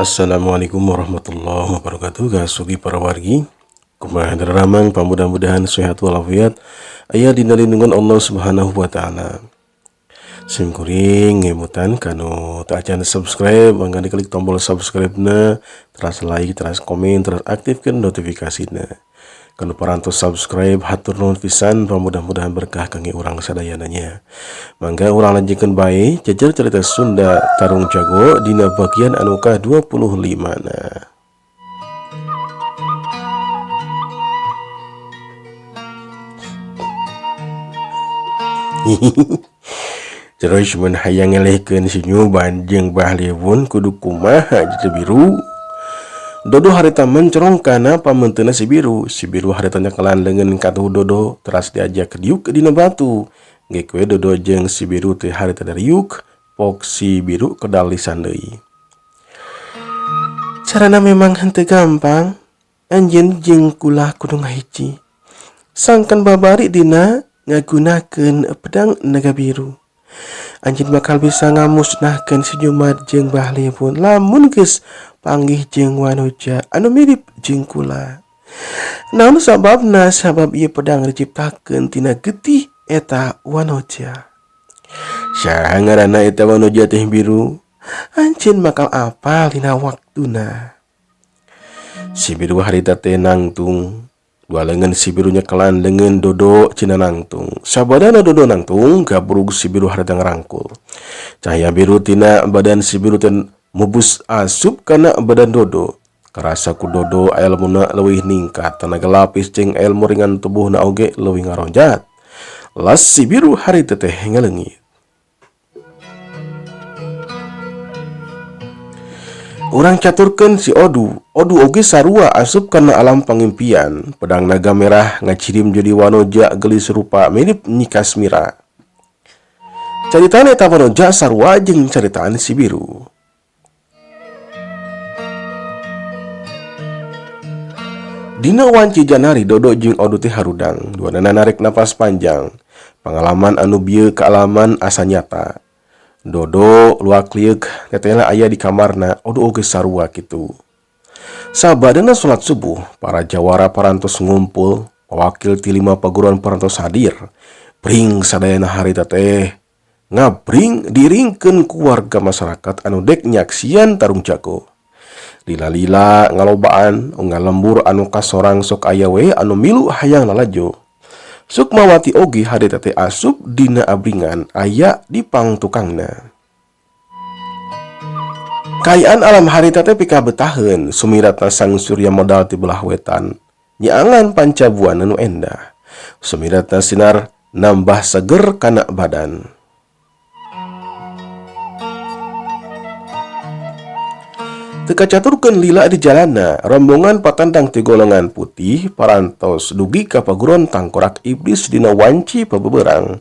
Assalamualaikum warahmatullahi wabarakatuh. Kasugi para wargi, kumaha daramang? Mudah-mudahan sehat walafiat, aya dina lindungan Allah Subhanahu wa Ta'ala. Sim kuring ngemutan kanu teu acan subscribe, mangga diklik tombol subscribe na, teras like, teras komen, teras aktifkan notifikasina. Kanu parantos subscribe, hatur nuhun pisan, mudah-mudahan berkah kangge urang sadayana nya. Mangga urang lanjutkeun bae jejer cerita Sunda Tarung Jago dina bagian anu ka-25 na. Terus mun hayang ngelehkeun si Nyuban jeung Bahliwon kudu kumaha jadi biru? Dodo harita mencerong kana pamentena si biru. Si biru harita nyekelan leungeun katuhu Dodo teras diajak diuk dina batu. Geuk we Dodo jeung si biru teh harita dariuk, pok si biru kedal lisan deui. Carana memang henteu gampang, anjeun jeung kula kudu ngahiji. Sangkan babari dina ngagunakeun pedang naga biru. Anjeun bakal bisa ngamusnahkeun si Jumad jeung Bahliwon lamun geus panggih jeung wanoja anu mirip jeung kula. Naon sababna? Sabab ieu pedang diciptakeun tina getih eta wanoja. Saha ngaranna eta wanoja teh, biru? Anjeun bakal apal dina waktuna. Si biru harita teh nangtung. Dua lengan si biru nyekelan leungeun Dodo cina nangtung. Sabadana Dodo nangtung, gabrug si biru harita ngarangkul. Cahaya biru tina badan si biru teh mubus asup kana badan Dodo. Karasa ku Dodo ilmuna leuwih ningkat, tenaga lapis jeung ilmu ringan tubuhna oge leuwih ngaronjat. Las si biru harita teh ngaleungit. Urang caturkeun si Odu. Odu oge sarua asup kana alam pangimpian. Pedang naga merah ngacirim jadi wanoja gelis rupa mirip Nyi Kasmira. Caritaan eta wanoja sarua jeung caritaan si biru. Dina wanci janari Dodo jeung Odu teh harudang. Duanana narik napas panjang. Pangalaman anu bieu kaalaman asa nyata. Dodo luak lieuk tetela aya di kamarna, Odu oge sarua kitu. Sabadana salat subuh, para jawara parantos ngumpul, wakil ti lima paguruan parantos hadir. Bring sadayana harita teh ngabring diringkeun ku warga masyarakat anu dek nyaksian tarung jago. Lila-lila ngalobaan unggal lembur anu kasorang sok aya we anu milu hayang lalajo. Sukmawati oge harita teh asup dina abringan, aya di pangtukangna. Kaayaan alam harita teh pikabetaheun, sumiratna sang surya modal ti belah wetan. Nyaangan pancabuana nu endah. Sumiratna sinar nambah seger kana badan. Teu kacaturkeun lila di jalanna, rombongan patandang ti golongan putih parantos dugi ka paguron Tangkorak Iblis dina wanci pabeberang.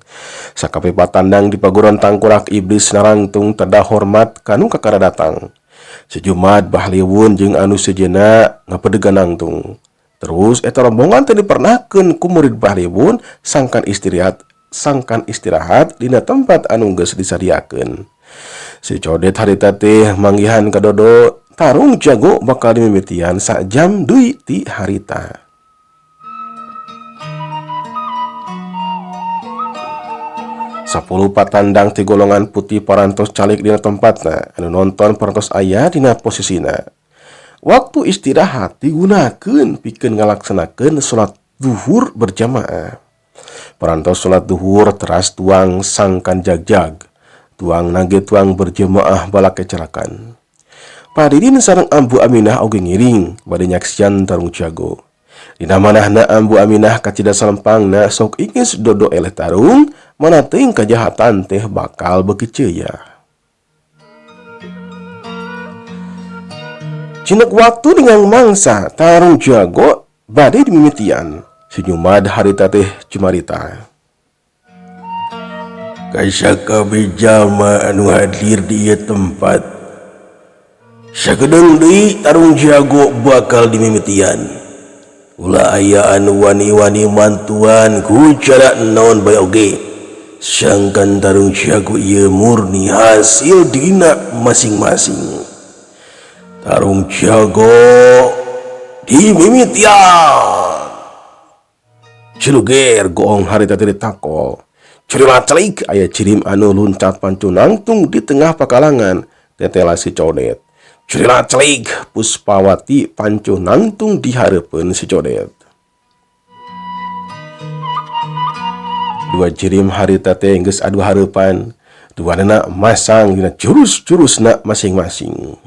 Sakabeh patandang di paguron Tangkorak Iblis narangtung tanda hormat kanu kakara datang. Si Jumad, Bahliwon jeung anu sejenna ngapedegan nangtung. Terus eta rombongan teh dipernahkeun ku murid Bahliwon sangkan istirahat dina tempat anu geus disadiakeun. Si Codet harita teh manggihan ka Dodo, tarung jago bakal dimimitian sajam deui ti harita. 10 patandang ti golongan putih parantos calik dina tempatna, anu nonton parantos aya dina posisina. Waktu istirahat digunakeun pikeun ngalaksanakeun salat duhur berjamaah. Parantos salat duhur teras tuang sangkan jagjag. Tuang nage tuang berjamaah balake cerakan. Pak Didin sareng Ambu Aminah oge ngiring bade nyaksian tarung jago. Dina manahna Ambu Aminah kacida salempangna sok ingis Dodo eleh tarung, mana teuing kajahatan teh bakal beuki ceuyah. Cinek waktu dengan mangsa tarung jago bade dimimitian. Si Jumad harita teh cumarita. Kasakabeh jalma anu hadir di ieu tempat. Sakedeung deui tarung jago bakal dimimitian. Ulah aya anu wani-wani mantuan ku cara naon bae oge. Sangkan tarung jago ieu murni hasil dina masing-masing. Tarung jago dimimitian. Ciluger goong harita teh ditakol. Curilat celik aya jirim anu luncat pancu nangtung di tengah pakalangan tetela si Codet. Curilat celik Puspawati pancu nangtung di hareupeun si Codet. Dua jirim harita teh geus adu hareupan, duanana masang dina jurus-jurusna masing-masing.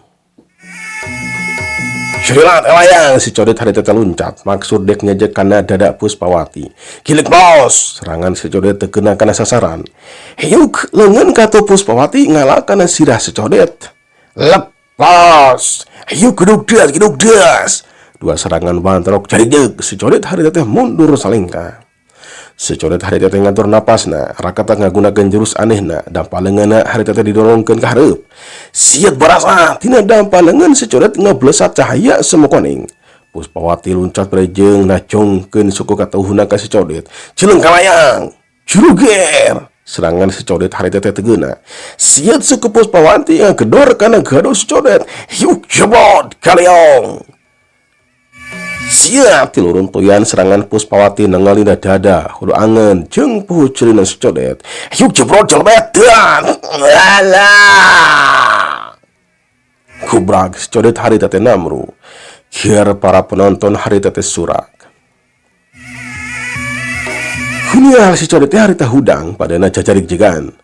Curilat layang si Codet harita teh luncat maksud dek nyejek kana dada Puspawati. Gilik bos, serangan si Codet teu kena kana sasaran. Hiuk leungeun katuh Puspawati ngala kana sirah si Codet. Lepas, hiuk gedug das gedug das. Dua serangan bantrok jadi deuk si Codet harita teh mundur salengkah. Si Codet harita teh ngatur napasna, rakata ngagunakeun jurus anehna, dampa leungeunna harita teh didorongkeun ka hareup. Siet barasa tina dampa leungeun si Codet ngeblesat cahaya semu kuning. Puspawati luncat berejeng nacongkeun suku katuhuna ka si Codet. Cileung kalayang, juruger. Serangan si Codet harita teh tegeuna. Siet suku Puspawati ngagedor kana gado si Codet. Hiuk jebot kaleong. Siap tilurun toyan serangan Puspawati nengalina dada hulu angen jeung puhu ceulina si Codet. Yuk jebrot jelmet dan alah. Kubrag si Codet harita teh namru. Kier para penonton harita teh surak. Hunial si Codet teh harita hudang padana jajarik jegan.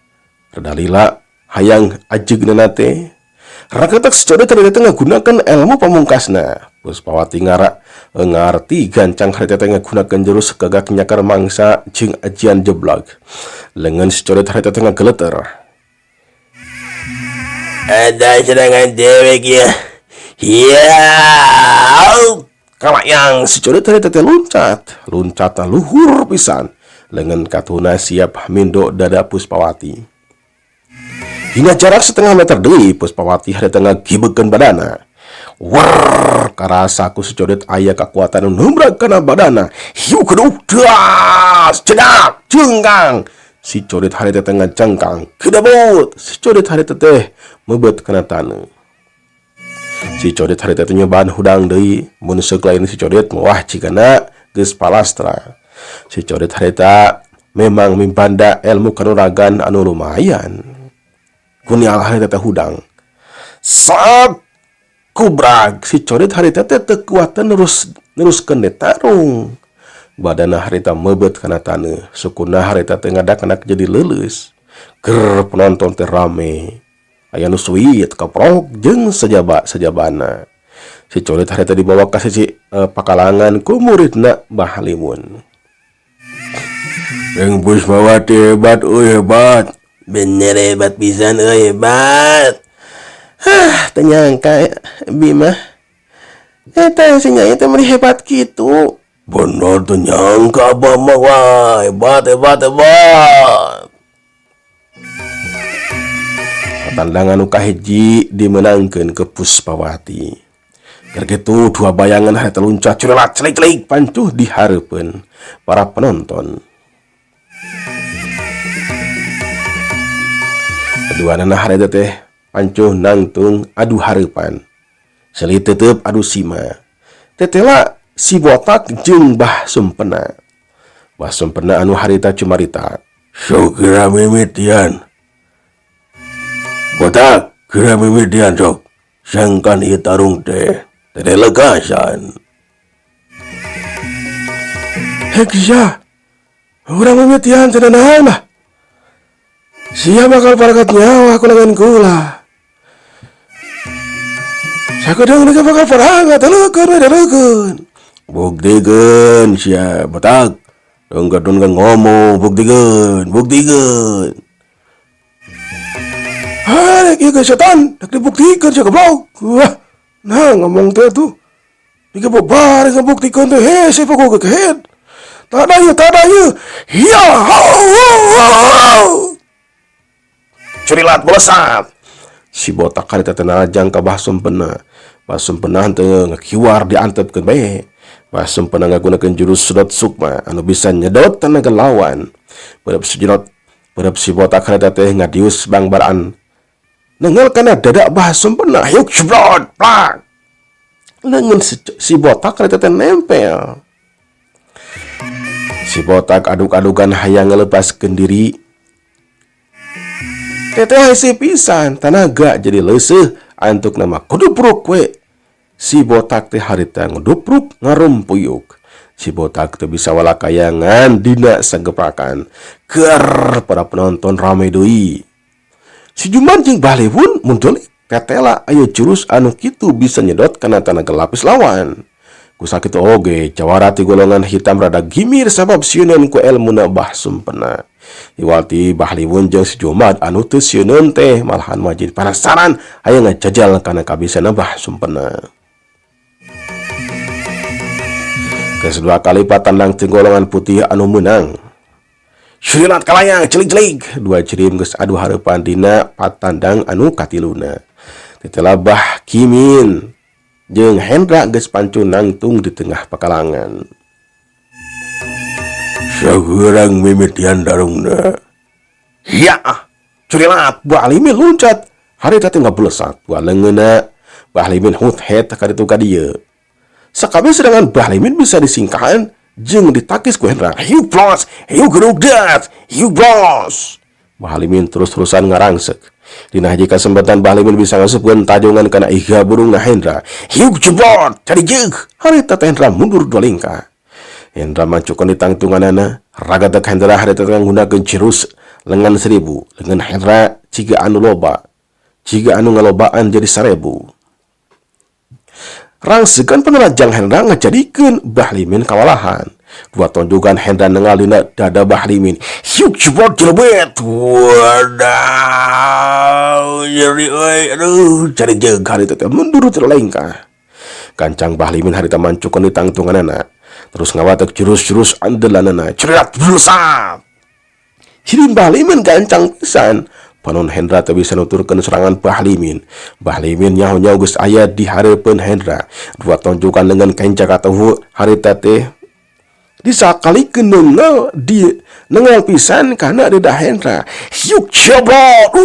Rada lila hayang ajeugna teh. Rakatak si Codet harita teh ngagunakeun ilmu pamungkasna. Puspawati ngara ngarti gancang harita teh ngagunakeun jurus gagak nyakar mangsa jeung ajian jeblag. Leungeun si Codet harita teh ngageleter. Ada serangan dewek ya. Iya. Kalayang si Codet harita teh luncat, loncatna luhur pisan. Leungeun katuhna siap mindo dada Puspawati. Hingga jarak setengah meter deui Puspawati harita ngagibekeun badana. Wer, karasa ku si Codet aya kakuatan nu numbrag kana badana. Hiu keduk das, cedak, jengkang. Si Codet harita teh ngajengkang, kedebut. Si Codet harita teh meubeut kana taneuh. Si Codet harita teh nyobaan hudang deui, mun seuk lain si Codet wah cigana geus palastra. Si Codet harita memang mimpanda ilmu kanuragan anu lumayan. Kunial harita teh hudang. Sat kubrag si Codet harita teh teu kuat neruskeun tarung. Badana harita meubeut kana taneuh, sukuna harita teh ngadak-ngadak jadi leuleus. Ger penonton teh rame. Aya nu suit kaprok jeung sajaba-sajabana. Si Codet harita dibawa ka sisi pakalangan ku muridna Bah Limun. Yang Puspawati hebat euy hebat. Bener hebat pisan euy hebat. Hah, teu nyangka Bima. Eta si Nyai teh meuni hebat kitu. Bener teu nyangka abah mah, wah hebat hebat hebat. Patandangan nu kahiji dimenangkeun ke Puspawati. Keur kitu dua bayangan harita luncat curelat celik-celik pancuh di hareupeun para penonton. Keduanana harita teh pancuh nangtung adu hareupan. Seuli tetep adu sima. Tetela si botak jeung Bah Sumpena. Bah Sumpena anu harita cumarita. Sok geura mimitian. Botak geura mimitian sok. Sangkan ieu tarung teh teh legasan. Hek sia. Urang mimitian cenah naon lah. Sia bakal parakat nyawa ku lengan kula. Sakedeung deui bakal parakat teleukeun we teleukeun. Buktikeun sia botak. Tong kan ngomong buktikeun, buktikeun. Harek ieu ge setan, rek dibuktikeun sia goblok. Wah, nah ngomong teh tuh. Ieu babari ngabuktikeun teh hese pokok gegehed. Tada ieu, tada ieu. Hiya. Curilat melesat. Si botak harita teh narajang ka Bah Sumpena. Bah Sumpena teu ngakiwar diantepkeun bae. Bah Sumpena ngagunakeun jurus sedot sukma anu bisa nyedot tenaga lawan. Berep sejedot, berep si botak harita teh ngadius bangbaraan. Nengel kana dada Bah Sumpena, yuk jebrot, plak. Leungeun si botak harita teh nempel. Si botak aduk-adukan hayang ngalepaskeun diri. Teteh hese pisan tanaga jadi leuseuh antukna mah kudupruk we. Si botak teh harita ngudupruk ngarumpuyuk. Si botak teu bisa walakayangan dina sageprakan. Keur para penonton rame deui. Si Juman jeung Bahliwon mundulik tetela aya jurus anu kitu bisa nyedot kana tanaga lapis lawan. Ku sakitu oge jawara ti golongan hitam rada gimir sabab sieuneun ku elmuna Bah Sumpena. Iwal ti Bahliwon jeung si Jumad anu teu sieuneun teh malahan mah jadi panasaran hayang ngajajal kana kabisana Bah Sumpena. Geus dua kali patandang ti golongan putih anu meunang. Surilat kalayang celik-celik dua jirim geus adu hareupan dina patandang anu katiluna. Tetela Bah Kimin jeung Hendra geus pancu nangtung di tengah pakalangan. Sageurang mimitian darungna. Ya, Surilat Bah Limin luncat. Harita teh ngabelesat dua leungeunna. Bah Limin hut het ka ditu ka dieu. Sakabeh serangan Bah Limin bisa disingkahan jeung ditakis ku Hendra. Hiu blos, hiu gerugdat, hiu blos. Bah Limin terus-terusan ngarangsek. Dina hiji kasempatan Bah Limin bisa ngasupkeun tajongan kana iga burungna Hendra. Hiu jeblot, cari jeung. Harita teh Hendra mundur dua lingkah. Hendra macukeun di tangtunganana. Ragatek Hendra harita teh nggunakeun jurus lengan 1000. Lengan Hendra ciga anu loba, ciga anu ngalobaan jadi 1000. Rangsekan penerajang Hendra ngajadikeun Bah Limin kawalahan. Dua tonjogan Hendra nengal dina dada Bah Limin. Hiuk jeblot jelebet. Wadaw, nyeri euy. Aduh, cari jeung harita teh mundur teu lengkah. Gancang Bah Limin harita mancukeun di tangtunganana. Terus ngawatek jurus-jurus andelanana. Cerat blusat. Jadi Bah Limin gancang pisan. Panon Hendra teu bisa nuturkeun serangan Bah Limin. Bah Limin nyaho-nyaho geus aya di hareupeun Hendra. Dua tonjokan dengan kenca katuhu harita teh disakalikeun nengal di nengal pisan kana deda Hendra. Hiuk jeblot.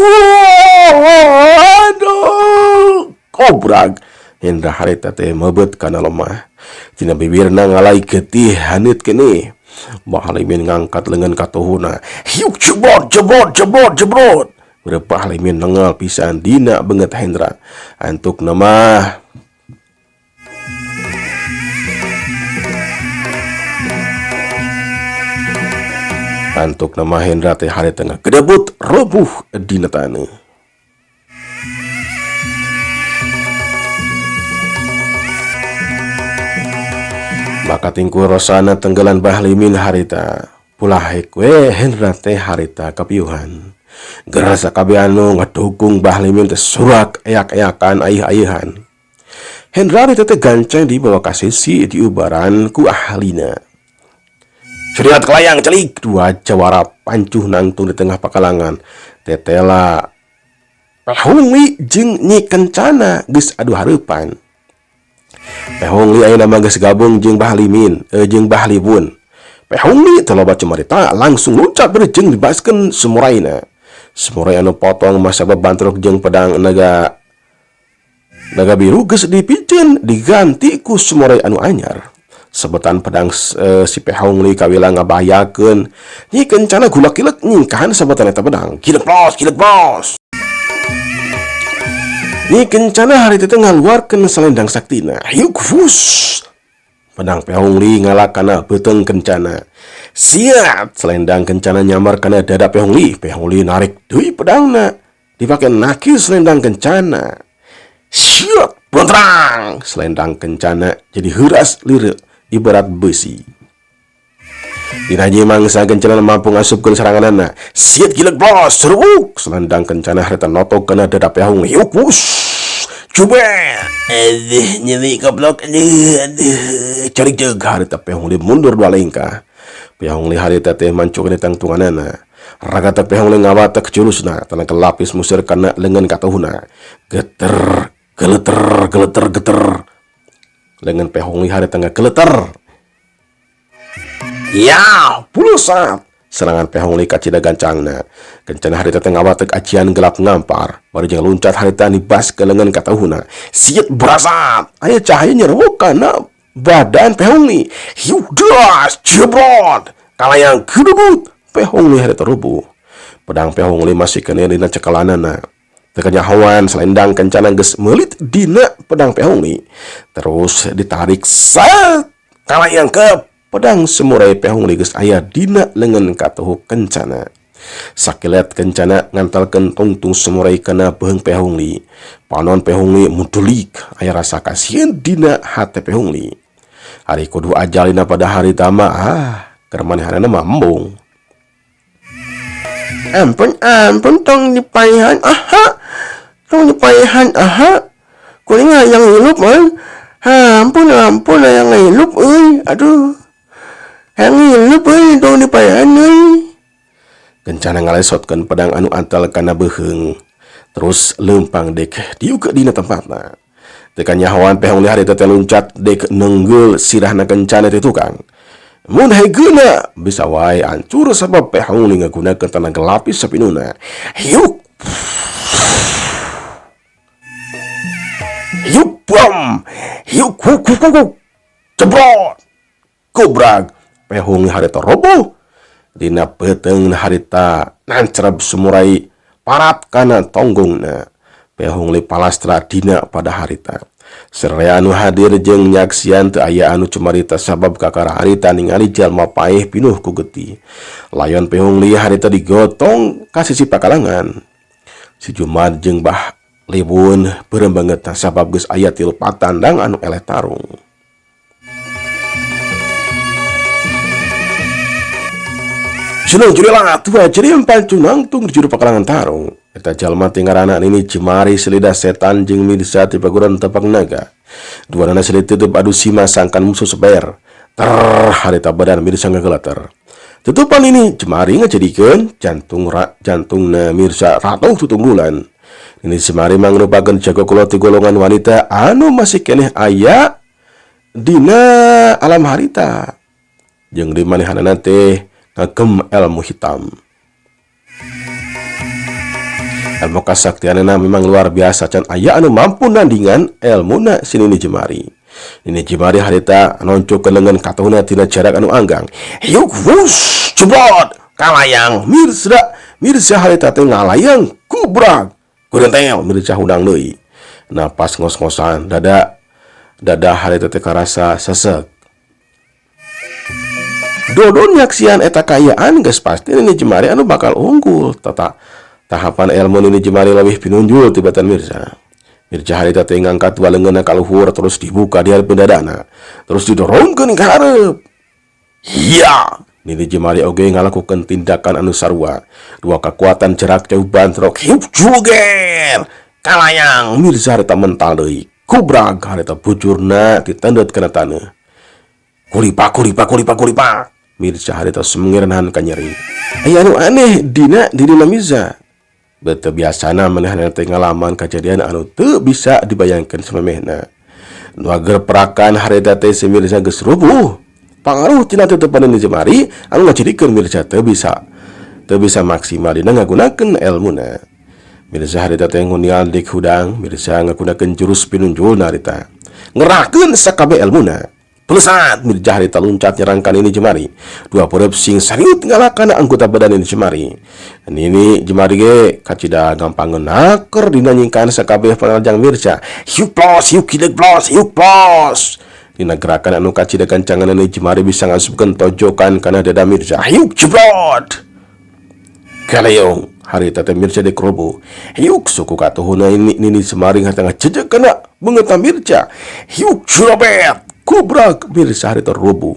Aduh, kobrag. Hendra harita teh meubeut kana lemah. Tina bibirna ngalai getih haneut keneh. Bah Limin ngangkat leungeun katuhuna. Hiuk jeblot jeblot jeblot jeblot. Bah Limin nengal pisan dina beungeut Hendra. Antukna mah antukna mah Hendra teh harita ngagedebut robuh dina taneuh. Maka tingku rosana tenggelan Bah Limin harita. Pulahek we Hendra teh harita kapiuhan. Gerasa kabeh anu ngadukung Bah Limin teh surak eyak-eyakan aih-aihan. Hendra harita teh gancang dibawa ka sisi diubaran ku ahlina. Seriat kelayang celik dua jawara pancuh nangtung di tengah pakalangan. Tetela Pehongli jeung Nyi Kencana geus adu hareupan. Pehongli ayeuna mah geus gabung jeung Bah Limin, jeung Bah Libun. Pehongli teu loba cumarita langsung luncat berjeng dibaskeun sumuraina. Sumurai anu potong masa babantrok jeung pedang naga naga biru geus dipiceun diganti ku sumurai anu anyar. Sebetan pedang si Pehongli kawila ngabahayakeun. Nyi Kencana gulak-gilek nyingkahan sebetan eta pedang. Gilek bos, gilek bos. Nyi Kencana harita teh ngaluarkeun selendang saktina. Hiuk fus. Pedang Pehongli ngalakana beuteung Kencana. Siat, selendang Kencana nyamar kana dada Pehongli. Pehongli narik deui pedangna. Dipake nakis selendang Kencana. Siat, bontrang. Selendang Kencana jadi heuras lireuk ibarat besi. Dina hiji mangsa Kencana mampu ngasupkeun seranganana. Siat gilek bos, seruk. Selendang Kencana harita notok kana dada Pehongli. Hiuk wus. Cubet. Aduh, nyeri goblok. Aduh, aduh. Cari jeung harita Pehongli mundur dua lengkah. Pehongli harita teh mancukeun di tangtunganana. Ragata Pehongli ngawatek jurusna, tenaga lapis musir kana leungeun katuhuna. Geter, geleter, geleter, geter. Leungeun Pehongli harita ngageleter. Ya, pulsat. Serangan Pehong Li kacida gancangna. Kencana harita teh ngawatek ajian gelap ngampar. Bari jeung luncat harita nibas ke lengan katuhuna. Siet berasat. Aya cahaya nyerwok kana badan Pehong Li. Hiu das jebrot. Kalayang gedebut. Pehong Li harita rubuh. Pedang Pehong Li masih keneh dina cekelanana. Teu kanyahoan selendang Kencana geus meulit dina pedang Pehong Li. Terus ditarik set. Kalayang ke pedang samurai Pehong Li geus aya dina leungeun katuhu Kencana. Sakilet Kencana ngantalkeun tungtung samurai kana beuheung Pehong Li. Panon Pehong Li mudulik aya rasa kasieun dina hate Pehong Li. Ari kudu ajalina pada harita mah keur manehanana mah embung. Ampun ampun tong dipaehan aha. Tong dipaehan aha. Kuring hayang hirup euy. Ampun ampun hayang hirup euy. Aduh. Hayang hirup euy tong dipaehan euy. Kencana ngalesotkeun pedang anu antal kana beuheung. Terus leumpang dek diuk dina tempatna. Teu kanyahoan Pehong Li harita teh luncat dek nenggel sirahna Kencana teh tukang. Mun hegeuna bisa wae ancur sabab Pehong Li ngagunakeun tenaga lapis sapinuna. Hiuk. Hiuk bom. Hiuk huk huk huk. Jebrot. Gobrag. Pehong Li harita roboh. Dina peuteung harita nancreb samurai parat kana tonggongna. Pehong Li palastra dina pada harita. Sararea anu hadir jeung nyaksian teu aya anu cumarita sabab kakara harita ningali jalma paeh pinuh ku getih. Layon Pehong Li harita digotong ka sisi pakalangan. Si Jumad jeung Bah Libun beureum banget sabab geus aya tilu patandang anu eleh tarung. Jeneng jurila tua jadi empat junang tung di juru pakalangan tarung. Eta jalma ti ngaranna Nini Jemari selida setan jeung Mirza ti paguran tapak naga. Duanana silih tutup adu sima sangkan musuh seber. Ter harita badan Mirza ngagelater. Tutupan Nini Jemari ngajadikeun jantung jantungna Mirza ratuh tutunggulan. Nini Jemari mangrupakeun jago kolot ti golongan wanita anu masih keneh aya dina alam harita. Jeung di manehanana teh ngagem ilmu hitam. Ilmu kasaktianana memang luar biasa can aya anu mampu nandingan elmuna si Nini Jemari. Nini Jemari harita noncokeun leungeun katuhna tina jarak anu anggang. Hiuk wus jebrot kalayang Mirza. Mirza harita teh ngalayang kubrak. Kurentel Mirza hudang deui. Napas ngos-ngosan dada dada harita teh karasa sesek. Dodon nyaksian eta kaayaan geus pasti Nini Jemari anu bakal unggul. Tata tahapan ilmu Nini Jemari leuwih pinunjul tibatan Mirza. Mirza harita teh ngangkat dua leungeunna ka luhur terus dibuka di hareupeun dadana. Terus didorongkeun ka hareup. Hiya! Nini Jemari oge ngalakukeun tindakan anu sarua. Dua kekuatan jarak jauh bantrok. Hiup juger! Kalayang Mirza harita mental deui. Kubrag harita bujurna ditendeut kana taneuh. Kulipak kulipak kulipak kulipak. Mirza harita sumengir nahan kanyeri. Aya anu aneh dina dirina Mirza. Beuteung biasana manehna teh ngalaman kajadian anu teu bisa dibayangkeun samemehna. Nu ager perakan harita teh si Mirza geus rubuh. Pangaruh tina tutupan Nini Jemari anu ngajadikeun Mirza teu bisa maksimal dina ngagunakeun elmuna. Mirza harita teh ngunial dik hudang, Mirza ngagunakeun jurus pinunjulna harita. Ngerahkeun sakabeh elmuna. Pelesat Mirza harita luncat nyerang ka Nini Jemari. Dua pureup sing sariut ngalakana anggota badan Nini Jemari. Nini Jemari ge kacida gampang naker dina nyingkahan sakabeh panarjang Mirza. Hiuk plos, hiuk kideuk plos, hiuk plos. Dina gerakan anu kacida gancangan Nini Jemari bisa ngasupkeun tojokan kana dada Mirza. Hiuk jebrot. Kaleong harita teh Mirza dikrobo. Hiuk suku katuhuna ini Nini Jemari harita ngajejeg kana beungeut Mirza. Hiuk jrobet. Kubrak Mirza harita rubuh.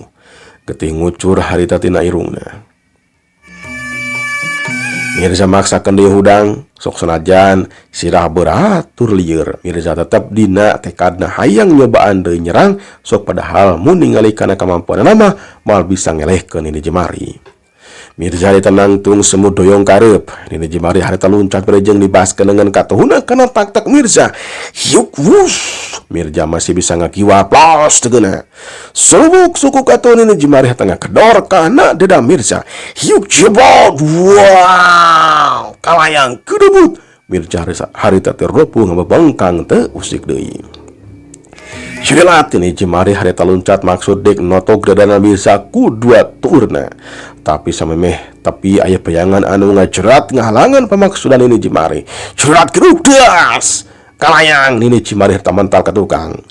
Getih ngucur harita tina irungna. Mirza maksakeun deui hudang, sok sanajan sirah berat tur lieur. Mirza tetep dina tekadna hayang nyobaan deui nyerang, sok padahal mun ningali kana kemampuanna mah moal bisa ngelehkeun Nini Jemari. Mirza harita nangtung semut doyong kareup. Nini Jemari harita luncat bari jeung dibaskeun leungeun katuhuna kana tak-tak Mirza. Hiuk wus. Mirza masih bisa ngakiwa plos tegena. Subuk suku katuh Nini Jemari tengah kedor kana deda Mirza. Hiuk jebot. Wow, kalayang kedebut. Mirza harita teh ropuh ngabebengkang teu usik deui. Cirelat Nini Jemari harita luncat maksud dek notok dadana Mirza ku dua tuurna. Tapi samemeh tapi aya bayangan anu ngajerat ngahalangan pamaksudan Nini Jemari. Cerat geruk das. Kalayang Nini Jemari harita mental ka tukang.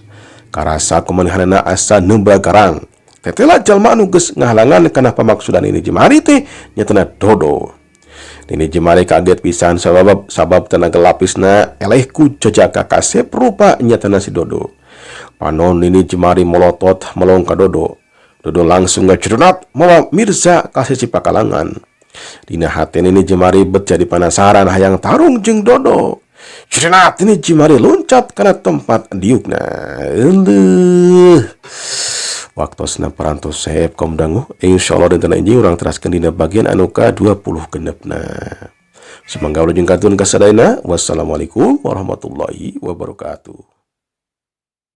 Karasa kumanehanana asa nembra garang. Tetela jalma anu geus ngahalangan kana pamaksudan Nini Jemari teh nyatana Dodo. Nini Jemari kaget pisan sabab sabab tenaga lapisna eleh ku jajaka kasep rupa nyatana si Dodo. Panon Nini Jemari molotot melong ka Dodo. Dodo langsung ngajerat mawa Mirza ka sisi pakalangan. Dina hati Nini Jemari bet jadi penasaran hayang tarung jeung Dodo. Jerat Nini Jemari loncat kana tempat diukna. Euleuh. Waktosna parantos seep kaum dangu. Insyaallah dinten enjing urang teraskeun dina bagian anu ka-26na. Sumangga wilujeng katun kasadayana. Wassalamualaikum warahmatullahi wabarakatuh.